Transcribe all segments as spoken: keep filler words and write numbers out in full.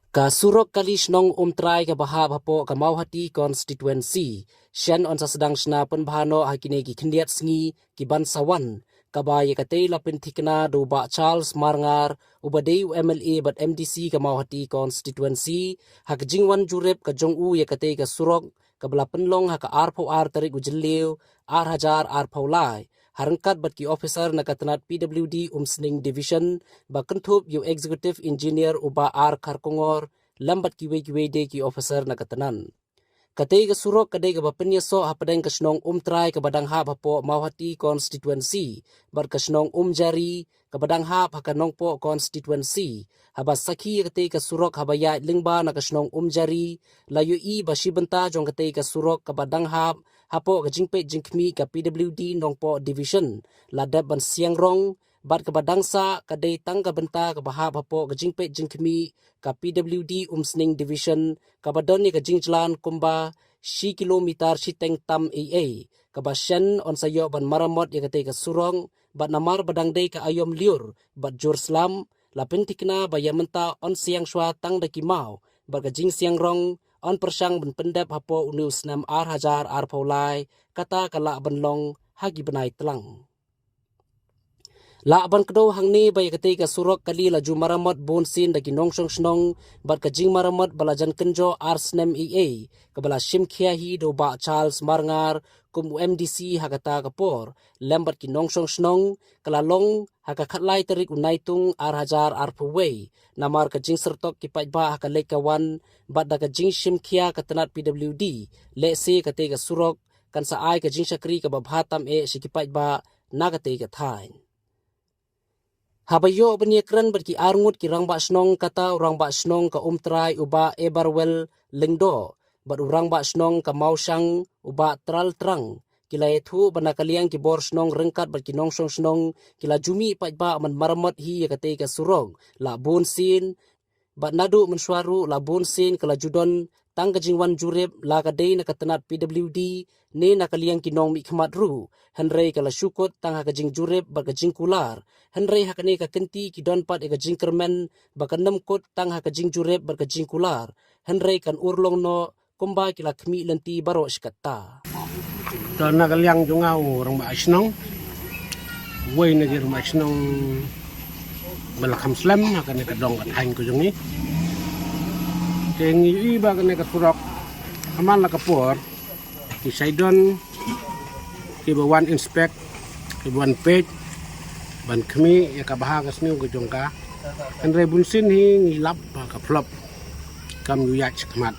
Ka surok kali shnong Umtrai kaba hap hapoh ka Mawhati constituency, shen yn sa sdang shna pynbha noh ha kine ki khyndiat sngi ki ban sa wan, kaba ïa katei la pynthikna da u Bah Charles Marngar, uba dei u M L A bad M D C ka Mawhati constituency, ha ka jingwan jurip ka jong u ïa katei ka surok, kaba la pynlong ha ka arphew ar tarik u Jylliew, ar hajar arphew lai, ha ryngkat bad ki officer na ka tnat P W D Umsning Division, ba kynthup ïa u Executive Engineer u Bah R Kharkongor, lem bad kiwei kiwei de ki officer na ka tnat. Katei ka surok ka dei kaba pynïasoh hapdeng ka shnong Umtrai kaba dang hap hapoh Mawhati constituency, bad ka shnong Umjari kaba dang hap ha ka Nongpoh constituency. Haba sakhi ïa katei ka surok haba ïaid lyngba na ka shnong Umjari, la ïohi ba shi bynta jong katei ka surok kaba dang hap hapoh ka jingpeit jingkhmih ka P W D Nongpoh Division la dep ban siang rong, bad kaba dang sah ka dei tang ka bynta kaba hap hapoh ka jingpeit jingkhmih ka P W D Umsning Division, kaba don ïa ka jingjlan kumba shi kilometer shiteng tam ei ei, kaba shen yn sa ïoh ban maramot ïa katei ka surok, bad namar ba dang dei ka aïom lyiur bad jur slap, la pynthikna ba ïa mynta yn siang shuwa tang da ki maw, bad ka jingsiang rong yn pyrshang ban pyndep hapoh une u snem ar hajar arphew lai, kata ka lah ban long ha ki bnai tlang. Lah ban kdew hangne ba ïa katei ka surok kali la ju maramot bun sien da ki nongshong shnong, bad ka jingmaramot ba la jan kynjoh ar snem ei ei, kaba la shim khia hi da u Bah Charles Marngar kum u M D C ha kata ka por, lem bad ki nongshong shnong, ka la long ha ka khatlai tarik u Naitung ar hajar arphew wei, namar ka jingsyrtok ki paidbah ha ka leit ka wan, bad da ka jingshim khia ka tnat P W D, lehse katei ka surok kan sa ai ka jingshakri kaba bha tam eh sha ki paidbah na katei ka thaiñ. Haba ïoh ban ïakren bad ki arngut ki rangbah shnong, kata u rangbah shnong ka Umtrai u Bah Eberwell Lyngdoh, bad u rangbah shnong ka Mawshang u Bah Tral Trang, ki la ïathuh ba na ka liang ki bor shnong ryngkat bad ki nongshong shnong, ki la ju mih paidbah ban maramot hi ïa katei ka surok la bun sien, bad naduh mynshuwa ruh la bun sien ka la ju don tang ka jingwan jurip, la ka dei na ka tnat P W D ne na ka liang ki nongmihkhmat ruh, hynrei ka la shu kut tang ha ka jingjurip bad ka jingkular. Hynrei ha kane ka kynti ki don pat ïa ka jingkyrmen ba kan ym kut tang ha ka jingjurip bad ka jingkular, hynrei kan urlong noh kumba ki la khmih lynti baroh shi katta. To na ka liang jong nga u rangbah shnong, uwei na ki rangbah shnong ba la kham slem ha kane ka dong ka thaiñ ka jong ngi. Te ngi ïohi ba kane ka surok, ha man la ka por ki shait don kiba wan inspect, kiba wan peit ban khmih ïa ka bha ka sniew ka jong ka. Hynrei bun sien hi ngi lap ba ka flop, kam ju ïaid shakhmat.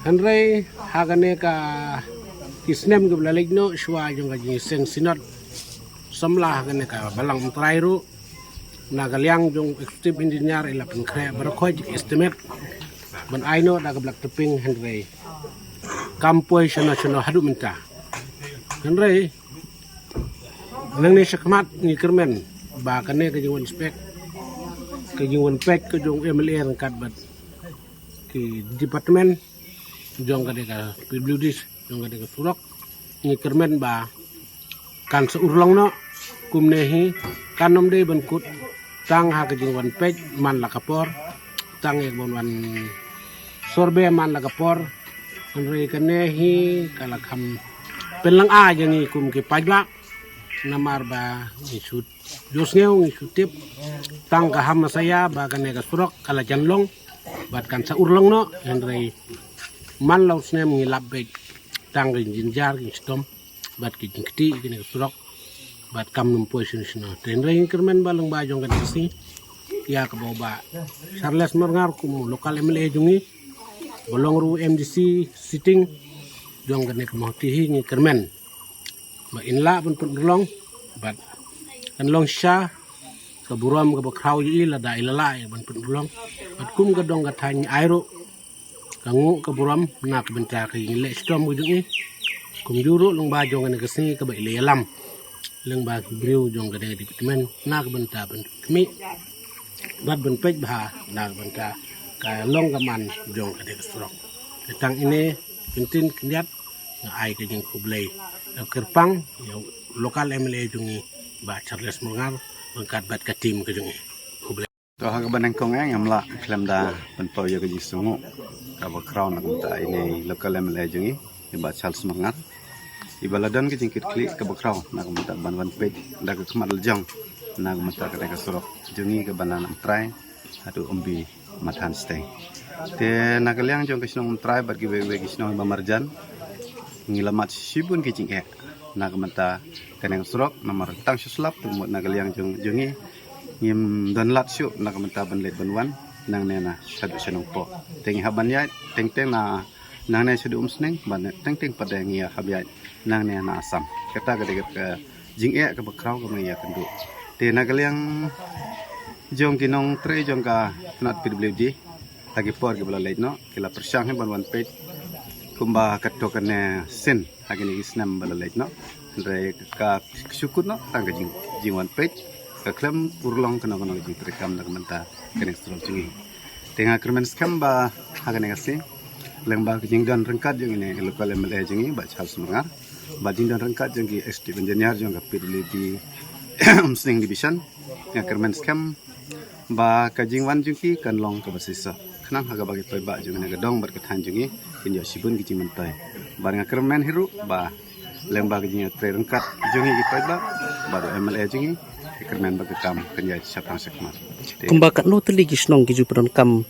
Hynrei ha kane ka ki snem kiba la leit noh, shuwa jong ka jingïaseng synod samla ha kane ka balang Umtrai ruh, na ka liang jong executive engineer i la pynkhreh baroh khoit estimate ban ai noh da ka black topping, hynrei kam poi shano shano haduh mynta. Hynrei nangne shakhmat ngi kyrmen ba kane ka jingwan inspect, ka jingwan peit ka jong u M L A ryngkat bad ki department jong kane ka P W D, jong kane ka surok, ngi kyrmen ba kan sa urlong noh. Kumne hi kan ym dei ban kut tang ha ka jingwan peit man la ka por, tang ïa ka ban wan survey man la ka por. Hynrei kane hi ka la kham pynlong ai ïa ngi kum ki paidbah, namar ba ngi shu ju sngew, ngi shu tip tang ka hamasiah ba kane ka surok ka la jan long bad kan sa urlong noh. Hynrei man la u snem ngi lap beit tang ka jingjynjar, ki jingshitom bad ki jingkti ïa kane ka surok, bad kam nym poi shano shano. Te hynrei ngi kyrmen ba lyngba jong kane ka sngi, ïa kaba u Bah Charles Marngar kum u local M L A jong ngi, ba long ruh M D C sitting jong kane ka Mawhati hi, ngi kyrmen ba in lah ban pynurlong, bad kan long shisha ka burom kaba khraw ïa i lada i la lah ïa ban pynurlong. Bad kum ka dong ka thaiñ ai ruh ka nguh ka burom na ka bynta ka jingïaleh shitom ka jong i, kumjuh ruh lyngba jong kane ka sngi kaba i la ïalam lyngba ki briew jong kane ka department na ka bynta ban khmih bad ban peit bha na ka bynta ka long ka man jong kane ka surok. Te tang ine, kyntien khyndiat, nga ai ka jingkhublei kyrpang ïa u local M L A jong ngi, Bah Charles Marngar, ryngkat bad ka team ka jong i. Khublei. To ha kaba nyngkong eh ngam lah khlem da pynpaw ïa ka jingsngew kaba khraw na ka bynta ine i local M L A jong ngi, i Bah Charles Marngar, iba la don ka jingkitkhlieh kaba khraw na ka bynta ban wan peit da ka khmat la jong na ka bynta kane ka surok jong ngi kaba na Umtrai haduh Umbi Mathan State. Te na ka liang jong ka shnong Umtrai bad kiwei kiwei ki shnong ba marjan, ngi la mad shibun ki jingeh na ka bynta kane ka surok, namar tang shu slap te mut na ka liang jong jong ngi ngim don lad shuh na ka bynta ban leit ban wan nangne na shaduh sha Nongpoh. Te ngi hap ban ïaid teng teng na nangne shaduh Umsning, bad teng teng pat de ngi hap ïaid nangne na Assam. Kata ka dei ka jingeh kaba khraw kaba ngi ïakynduh. Te na ka liang jong ki nongtrei jong ka tnat P W D, ha ki por kiba la leit noh ki la pyrshang hi ban wan peit kumba katto katne sien ha kine ki snem ba la leit noh. Hynrei ka shu kut noh tang ka jing, jingwan peit, ka khlem urlong kano kano ka jingtreikam na ka bynta kane ka surok jong ngi. Te nga kyrmen skhem ba ha kane ka sngi, lyngba ka jingdon ryngkat jong ine i local M L A jong ngi Bah Charles Marngar, bad jingdon ryngkat jong ki Executive Engineer jong ka P W D Umsning Division, nga kyrmen skhem ba ka jingwan jong ki kan long kaba shisha, khnang ha kaba ki paidbah jong kane ka dong bad ka thaiñ jong ngi kin ïoh shibun ki jingmyntoi. Bad nga kyrmen hi ruh ba lyngba ka jingïatrei ryngkat jong ngi ki paidbah bad u M L A jong ngi, nga kyrmen ba ka kam kan ïaid shaphrang shakhmat. Te kumba katno tylli ki shnong ki ju pyndonkam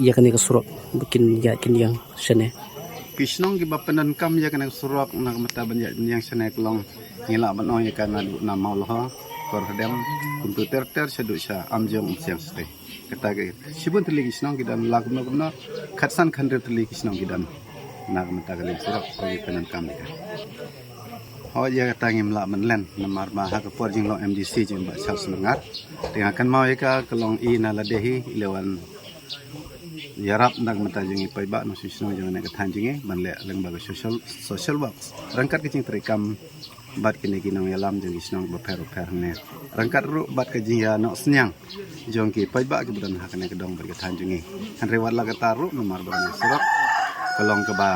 ïa kane ka surok ba kin ïaid kin ïeng shane? Ki shnong kiba pyndonkam ïa kane ka surok na ka bynta ban ïaid ban ïeng shane ka long, ngi lah ban ong ïa ka naduh na Mawlahor, Korhadem, kumta ter ter shaduh sha Amjong, Umsiang State. Kata ka shibun tylli ki shnong ki don, la kumno kumno khatsan khathynriew tylli ki shnong ki don na ka bynta ka liang surok ba ki pyndonkam ïa ka. Hooid, ïa kata ngim lah ban len namar ba ha ka por jinglong M D C jong Bah Charles Marngar, te nga kynmaw ïa ka, ka long i na lade hi i la wan ïarap na ka bynta jong ngi paidbah nongshong shnong jong kane ka thaiñ jong ngi ban leh lyngba ka social, social works ryngkat ka jingtreikam bad kine ki nongïalam jong ki shnong bapher bapher hangne, ryngkat ruh bad ka jingïanoh synñiang jong ki paidbah kiba don ha kane ka dong bad ka thaiñ jong ngi. Hynrei wat la katta ruh namar ba kane ka surok ka long kaba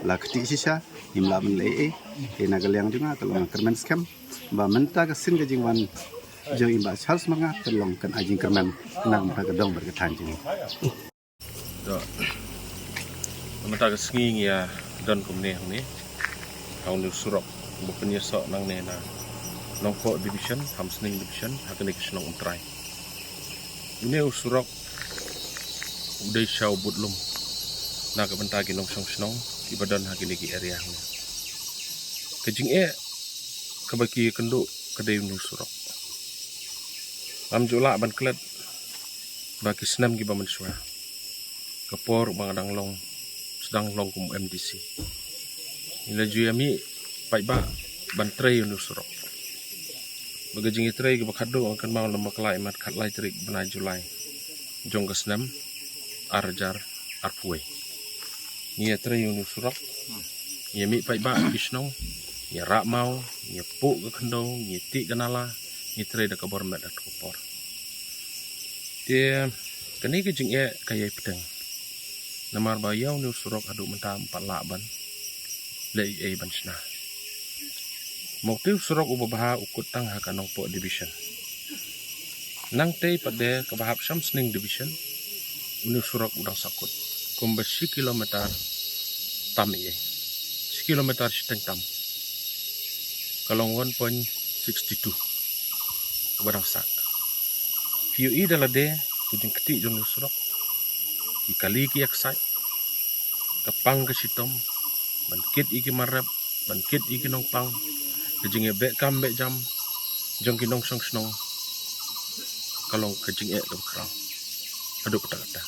la ktieh shisha, ngim lah ban leh ei ei. Te na ka liang jong nga ka long kyrmen skhem ba mynta ka sien ka jingwan jong i Bah Charles Marngar kan long kan ai jingkyrmen na ka bynta ka dong bad ka thaiñ jong ngi. To, mynta ka sngi ngi ïa don kumne hangne ha une u surok ba pynïasoh nangne na Nongpoh Division, ha Umsning Division, ha kane ka shnong Umtrai. Une u surok u dei sha u bud lum na ka bynta ki nongshong shnong kiba don ha kine ki area hangne. Ka jingeh kaba ki ïakynduh ka dei une u surok. Ngam ju lah ban klet ba ki snem kiba mynshuwa, ka por ba nga dang long, sdang long kum M D C, ngi la ju ïa mih paidbah ban trei une u surok. Ba ka jingïatrei kaba khatduh nga kynmaw lem ba ka la i mat khatlai tarik bnai July jong ka snem ar hajar arphew wei. Ngi ïatrei une u surok, ngi ïa mih paidbah ki shnong, ngi ïa rah maw, ngi ïa puh ka khyndew, ngi ïa tih ka nala, ngi trei da ka bor met da ka por. Te kane ka jingeh ka ïai bteng namar ba ïa une u surok haduh mynta ym pat lah ban leh ei ei ban shna. Mo, te u surok uba bha u kut tang ha ka Nongpoh Division. Nangtei pat de kaba hap sha Umsning Division, une u surok u dang sa kut kumba shi kilometer tam ei ei, shi kilometer shiteng tam. Ka long one point six two kaba dang sah. Phi ïohi da lade ka jingktieh jong une u surok, ki kali ki ïaksaid, ka pang ka shitom, ban kit ïa ki mar rep, ban kit ïa ki nongpang, ka jingeh beh kam beh jam jong ki nongshong shnong, ka long ka jingeh kaba khraw haduh katta katta.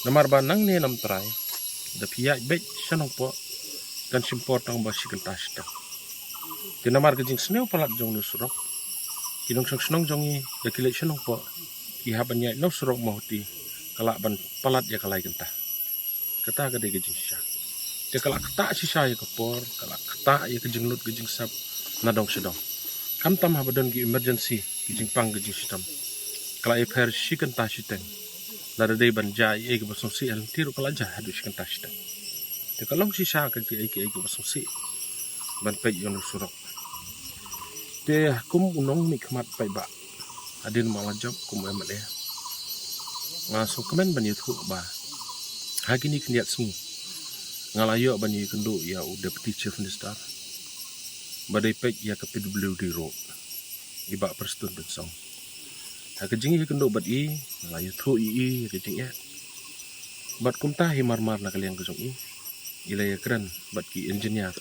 Namar ba nangne na Umtrai da phi ïaid beit sha Nongpoh kan shim por tang ba shi kynta shiteng. Te namar ka jingsniew palat jong une u surok, ki nongshong shnong jong ngi da ki leit sha Nongpoh ki hap ban ïaid na u surok Mawhati, ka lah ban palat ïa ka lai kynta. Kata ka dei ka jingshisha. Te ka lah ktah shisha ïa ka por, ka lah ktah ïa ka jinglut ka jingsep na dong sha dong. Khamtam haba don ki emergency, ki jingpang ki jingshitom, ka lah ïapher shi kynta shiteng. Lada dei ban jia ei ei kaba sngewsih ha lynti ruh ka lah jia haduh shi kynta shiteng. Te ka long shisha ka kiei kiei kaba sngewsih ban peit ïa une u surok. Te kum u nongmihkhmat paidbah, Hadien ba nga la jop kum u M L A, nga sngewkmen ban ïathuh ba ha kine khyndiat sngi nga la ïoh ban ïakynduh ïa u Deputy Chief Minister ba dei peit ïa ka P W D ruh, i Bah Prestone Tynsong. Ha ka jingïakynduh bad i, nga la ïathuh ïa i ïa ka jingeh bad kumta hi marmar na ka liang ka jong i, i la ïakren bad ki engineer,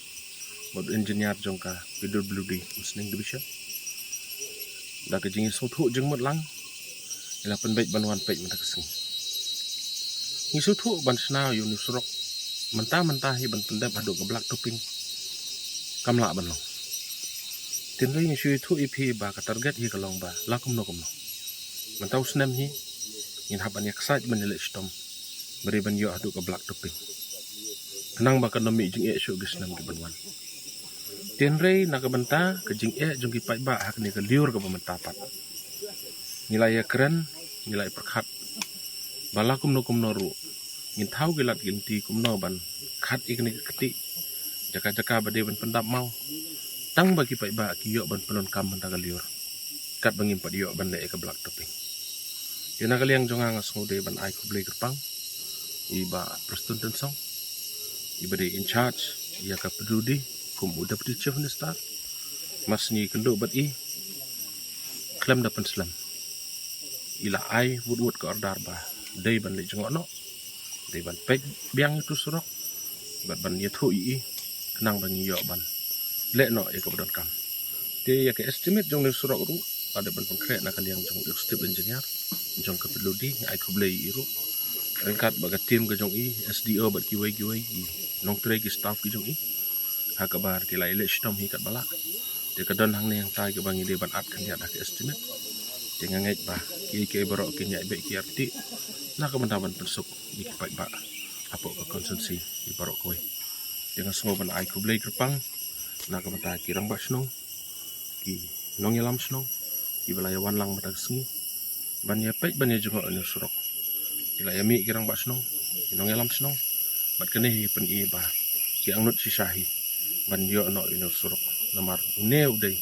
bad engineer jong ka P W D Umsning Division. Da ka jingïasngewthuh jingmut lang, i la pynbeit ban wan peit mynta ka sngi. Ngi sngewthuh ban shna ïa une u surok mynta mynta hi ban pyndep haduh ka black topping kam lah ban long. Hynrei ngi shu ïathuh ïa phi ba ka target hi ka long ba la kumno kumno mynta u snem hi ngin hap ban ïaksaid ban ïaleh shitom ba dei ban ïoh haduh ka black topping, khnang ba kan ym mih jingeh shuh ki snem ki ban wan. Hynrei na ka bynta ka jingeh jong ki paidbah ha kane ka lyiur kaba mynta pat, ngi la ïakren, ngi la ïapyrkhat ba la kumno kumno ruh ngin thaw ki lad ki lynti kumno ban khat ïa kane ka kti jaka jaka ba dei ban pyndap maw, tang ba ki paidbah ki ïoh ban pyndonkam mynta ka lyiur, katba ngim pat ïoh ban leh ïa ka black topping. Te na ka liang jong nga, nga sngew dei ban ai khublei kyrpang ïa i Bah Prestone Tynsong, i ba dei in charge ïa ka P W D kum u Deputy Chief Minister. Mar shu ïakynduh bad i, khlem da pynslem, i la ai wut wut ka order ba dei ban leit jngoh noh, dei ban peit biang ïa utu u surok bad ban ïathuh ïa i, khnang ba ngi ïoh ban leh noh ïa kaba donkam. Te ïa ka estimate jong une u surok ruh la dep ban pynkhreh na ka liang jong u executive engineer jong ka P W D, ngi ai khublei ïa i ruh, ryngkat bad ka team ka jong i, S D O bad kiwei kiwei ki nongtrei, ki staff ki jong i, ha kaba ki la ïaleh shitom hi katba lah. Te ka don hangne hangtai kaba ngi dei ban add khyndiat ha ka estimate. Te nga ngeit ba kiei kiei baroh kin ïaid beit ki arti na ka bynta ban pynsuk ïa ki paidbah hapoh ka constituency baroh kawei. Te nga sngew ban ai khublei kyrpang na ka bynta ki rangbah shnong, ki nongïalam shnong, kiba la ïa wan lang mynta ka sngi ban ïa peit ban ïa jngoh ïa une u surok. Ki la ïa mih ki rangbah shnong, ki nongïalam shnong, bad kane hi pyni ba ki angnud shisha hi ban ïoh noh ïa une u surok. Namar une u dei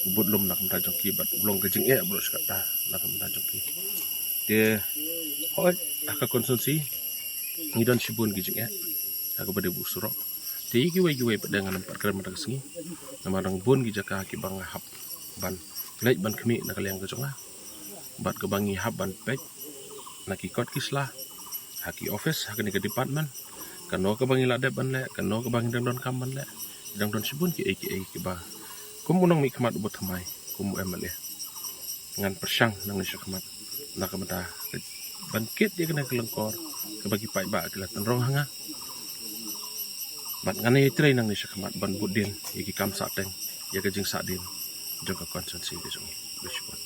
u budlum na ka bynta jong ki bad u long ka jingeh baroh shi katta na ka bynta jong ki. Te hooid, ha ka constituency ngi don shibun ki jingeh ha kaba dei u surok. Te ïa kiwei kiwei pat de ngan ym pat kren mynta ka sngi, namar dang bun ki jaka kiba nga hap ban leit ban khmih na ka liang ka jong nga bad kaba ngi hap ban peit na ki kot ki sla, ha ki office ha kane ka department, kano kaba ngi la dep ban leh, kano kaba ngi dang donkam ban leh. Dang don shibun kiei kiei kiba kum u nongmihkhmat uba thymmai, kum u M L A, ngan pyrshang nangne shakhmat na ka bynta ban kit ïa kane ka lyngkor kaba ki paidbah ki la tynrong ha nga. Bad ngan ïatrei nangne shakhmat ban bud dien ïa ki kam sahteng, ïa ka jingsahdien jong ka constituency ka jong ngi. Khublei shibun.